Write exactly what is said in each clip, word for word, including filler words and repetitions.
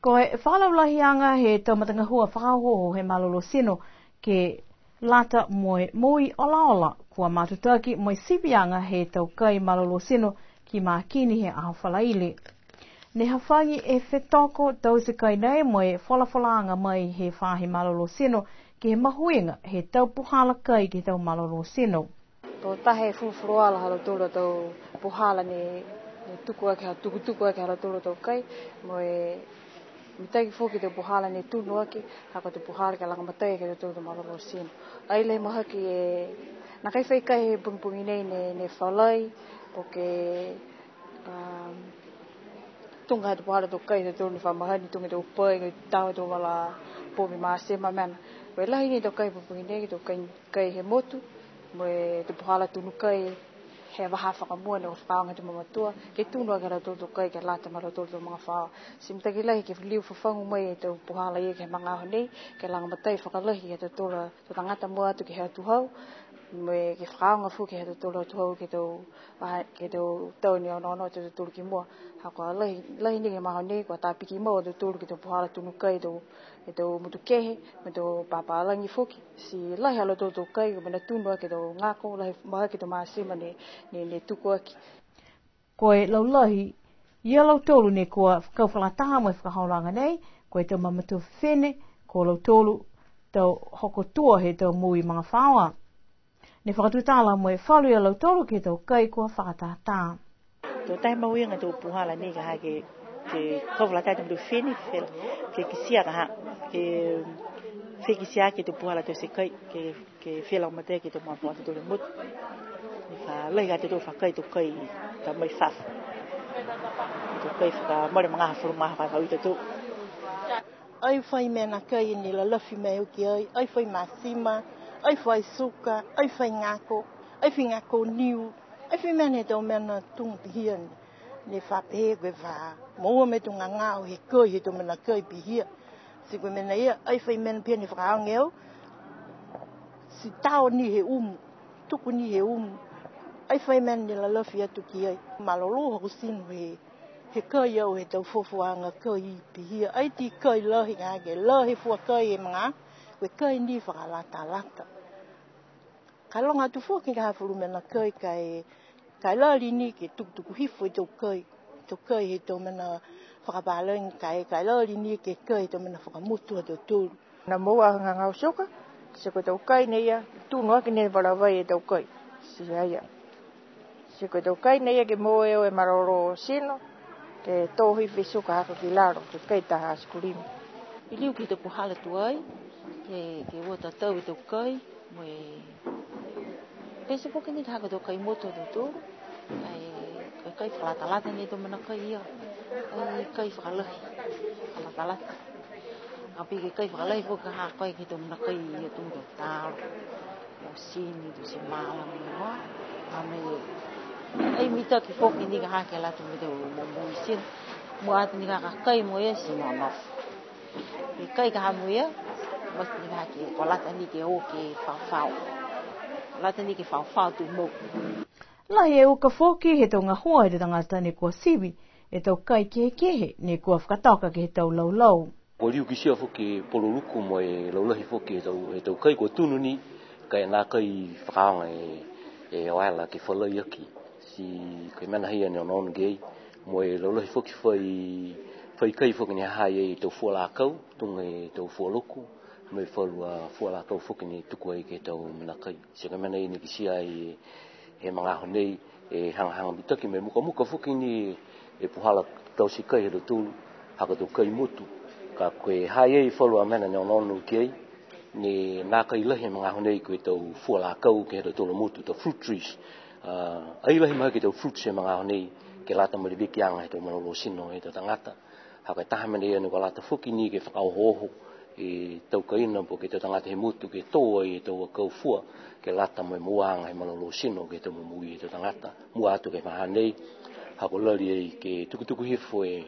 Ko e fakalaulahiaga he tau matagahua fakaohooho he malolō tino ke lata mo e moui olaola, kua matutaki mo e siviaga he tau kai malolō tino ki Makini he aho Falaile. Ne hafagi e fetoko taute kai nei mo e folafolaaga mai he faahi malolō tino ke he mahuiga he tau puhala kai ke he tau malolō tino. Ko e taha e fulufuluola ha lautolu a tau puhala ne, ne tuku aki ha, tukutuku aki ha lautolu a tau kai, mo e mitaki foki e tau puhala ne tunu aki, ha ko e tau puhala ke lagomatai aki ha lautolu a tau malolō tino. Ai lahi mahaki e, nākai fai kai he pogipogi nei ne, ne falai, po ke, um, tuga he tau puhala tau kai, ha tautolu ne fa mahani, tuga e tau pai, ke tau tau vala pomi masema mena. Ko e lahi ni e tau kai pogipogi nei, tau kai, kai he motu, mo e tau puhala tunu kai, he vahā fakamua ne o fakaaoga he tau mamatua, ke tunu aki ha lautolu a tau kai, ke lata mo lautolu a tau magafaoa. Ti mitaki lahi ke liu fafagu mai e tau puhala ia ke he magaaho nei, ke lagomatai fakalahi ha tautolu a tau tagata mua atu ke he atuhau, mo e ke fakaaoga foki ha tautolu a atuhau ke he tau, a, ke he tau tau ne onoono atu a tautolu ki mua. Ha kua lahi, lahi ni ke he magaaho nei, kua tapiki mau a tautolu ke he tau puhala tunu kai, tau, ke he tau motu kehe, mo e tau papālagi foki. Ti lahi ha lautolu a tau kai, ko e mena tunu aki e tau gako, lahi mahaki e tau masema ne, ne, ne tuku aki. Ko e laulahi ia lautolu ne kua kau fakalataha mo e fakaholoaga nei, ko e tau mamatua fifine, ko lautolu tau hoko tua he tau moui magafaoa. Ne fakatutala mo e falu ia lautolu ke he tau kai kua fakatātā. Tō tahi mahuiga e tau puhala nei ka ha ke, ke kau fakalataha e tau mamatua fifine, fela, ke kitia ka ha, ke, ke kitia ke he tau puhala taute kai, ke ke felagomatai ke he tau magafaoa ha tautolu he motu. Ne fa lahi ha tautolu fa kai, tau kai ta mai fafo. Tau kai fakamole magaaho, falu magaaho ka fa ui tautolu. Ai fai mena kai ne lalafi mai au ki ai, ai fai masima, ai fai suka, ai fai gako, ai fai gako niu, ai fai mena he tau mena tuga pihia ne, ne fa pehē ko e fa moua mo e tau gagao he kai, he tau mena kai pihia. Ti ko e mena ia, ai fai mena pihia ne fakaaoga e au, ti tao ni he umu, tuku ni he umu. Ai fai mena ne lalafi atu ki ai. Malolō haaku tino he, he kai au he tau fuafuaaga kai pihia. Ai ti kai lahi ka ke lahi fua kai he magaaho, ko e kai ni fakalatalata. Ka loga atu foki ke he falu mena kai ka e, ka e lali ni ke tukutuku hifo e tau kai, tau kai he tau mena fakapālagi ka e, ka e lali ni ke kai he tau mena fakamotu ha tautolu. Ne moua e gagao suka, ti ko e tau kai nei ia, tunu aki ne vala vai e tau kai. Ti ia ia. Ti ko e tau kai nei ia ke moua e malolō tino, ke tō hifo e suka haaku ki lalo, ke kai taha aisikilimi. I liu ke he tau puhala tuai, ke, ke ua tatau e tau kai, mo e pete foki ni ka ha ko e tau kai motu ha tautolu. Ai, ko e kai fakalatalata ni e tau mena kai ia. Ai, kai fakalahi, fakalatalata. Ka pihia ke kai fakalahi foki ka ha ko e ke he tau mena kai ia tuga e tau talo, tau sini, tau simala, mo e. Ai mitaki foki ni ka ha ke lata mo e tau momoui tino. Mua atu ni ka ka kai mo e ti nonofo. Ke kai ka ha mo e, must ni ka ke, kua lata ni ke o ke faofao. Lata ni ke faofao tu mo. Lahi e uka foki he tau gahua he tau tagata ne kua sivi e tau kai kehekehe ne kua fakatoka ke he tau laulau. Kua liu kitia foki e pololuku mo e laulahi foki he tau, he tau kai kua tunu ni, ka e nākai fakaaoga e, e oela ke falai aki. Ti ko e mena ia ne onoono ki ai, mo e laulahi foki fai, fai kai foki ne ha ha i ai e tau fua lakau, tuga e tau fua loku, mo e falu a fua lakau foki ne tuku ai ke he tau mena kai. Ti ko e mena ia ne kitia ai he magaaho nei, e hagahaga mitaki mo e mukamuka foki ni e puhala taute kai ha tautolu, ha ko e tau kai motu. Ka ko e ha i ai falu a mena ne onoono ki ai, ne nākai lahi he magaaho nei ko e tau fua lakau ke he ha tautolu a motu, tau fruit trees. A, ai lahi mahaki e tau fruits he magaaho nei, ke lata mo e levekiaga he tau malolō tino he tau tagata. Ha ko e taha mena ia ne kua lata foki ni ke fakaohooho e tau kaina po ke tau tagata he motu ke tō ai e tau akau fua, ke lata mo e mouaaga he malolō tino ke he tau momoui he tau tagata. Mua atu ke he magaaho nei, ha kua lali ai ke tukutuku hifo e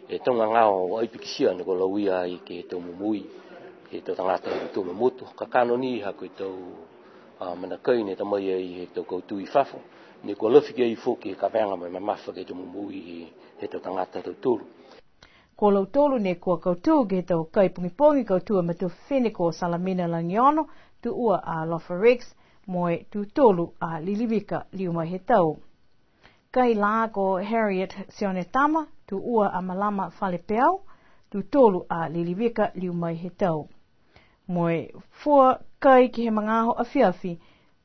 e tau gagao ai pikitia ne kua lauia ai ke he tau momoui he tau tagata he ha tautolu a motu. Kakano ni ha ko e tau, a, mena kai ne ta mai ai he tau kautū i fafo, ne kua lafi ki ai foki e kavega mo e mamafa ke he tau momoui he, he tau tagata ha tautolu. Ko lautolu ne kua kautū ke he tau kai pogipogi, kautū a matua fifine ko Salamina Lagiono, tū ua a Lofa Rex, mo e tū tolu a Lilivika Liu Mai He Tau. Kai lā ko Harriet Sionetama, tū ua a Malama Falepeau, tū tolu a Lilivika Liu Mai He Tau. Mo e fua kai ke he magaaho afiafi,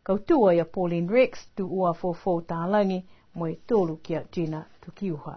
kautū ai a Pauline Rex, tū ua Fofo Talagi, mo e tolu ki a Gina Tukiuha.